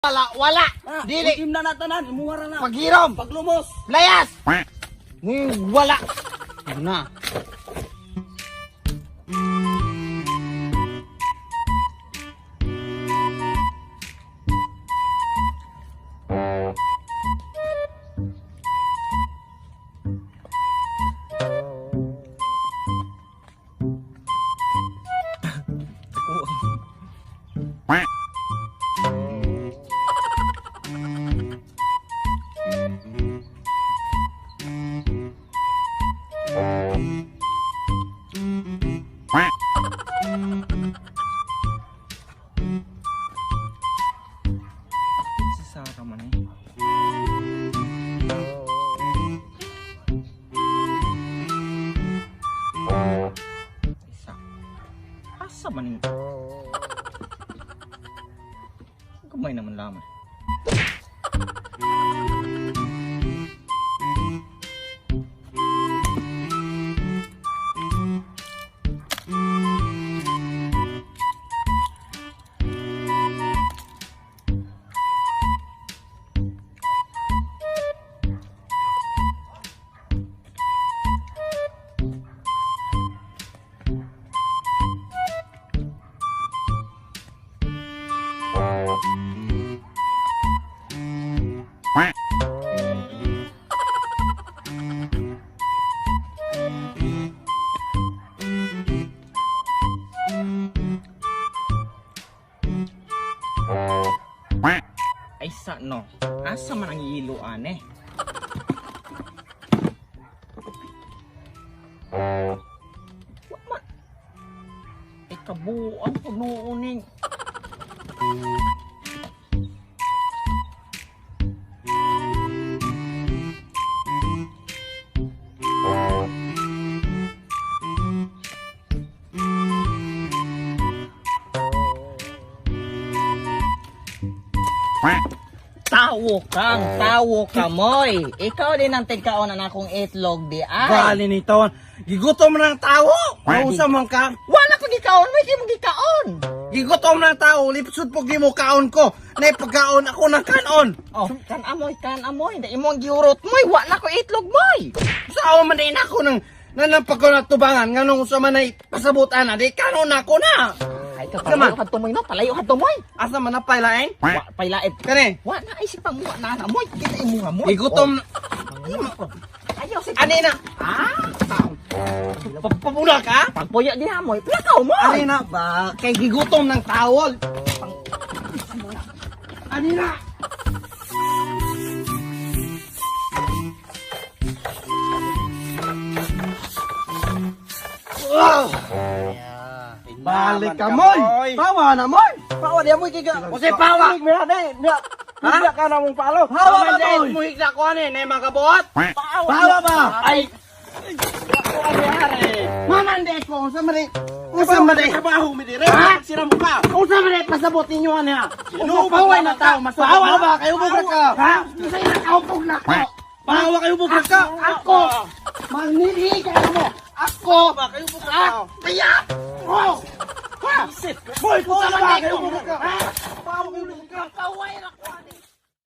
Wala, wala. Ah, Dili. Itim na natanan, imuha ra na. Paghirom. Paglumos. Layas. Wala. Ano na? Si Sarah man eh. Isa. Asa man yun? Gamay naman lamang. Ay sa no. Asa man ang iiluan eh? Wa man. Ay kabuang pagnuuning. Tawo kang, tawo ka moy. Ikaw din ang tigkaon na akong itlog di ay. Bali nito. Gigutom ng tao. Mausa man ka. Wala ko gikaon, may di mo gikaon. Gigutom ng tao. Lipsod po mo kaon ko. Naipagkaon ako ng kanon. Oh, kan amoy, kan amoy. Di mo ang giurot moy, wala ko itlog moy. Sa man din ako ng nanampag ko na tubangan. Nganong sa man ay pasabutan na. Di kanon ako na. Ay ka Sama. palayo kadto moy no, palayo kadto moy. Asa man na pailain? Wa pailaid. Kani. Wa na ay sipang wa na na moy. Kita imo nga moy. Gigutom. Oh. Ayaw si Ani na. Ah, taong. Pabula ka? Pagpuyo diha moy. Plakaw mo. Ani na ba? Kay gigutom ng tao. Ani na. Wow! Balik ka, moy! Pawa na, moy! Pawa diya mo ikiga. Kasi pawa! Ha? Hindi ka na mong palo. Pawa ba, moy? Muhigda ko ani, na mga kabuhat! Pawa ba? Ay! Mamande ko, unsa man unsa man Trabaho mi dire. Ha? Sira mo ka. Unsa man pasabot ninyo ani ha? Unsa paway na tao masabot? Pawa ba? Kayo bugra ka. Ha? Unsa ina kaupog na ko? Pawa kayo bugra ka. Ako! Manilhi ka mo! Ako! Ba kayo bugra ka. Kaya! Oh! Ha? Boy, Unsa ba man kayo ko? bugra ka. Ha? Pawa kayo bugra ka. Paway na ko ani.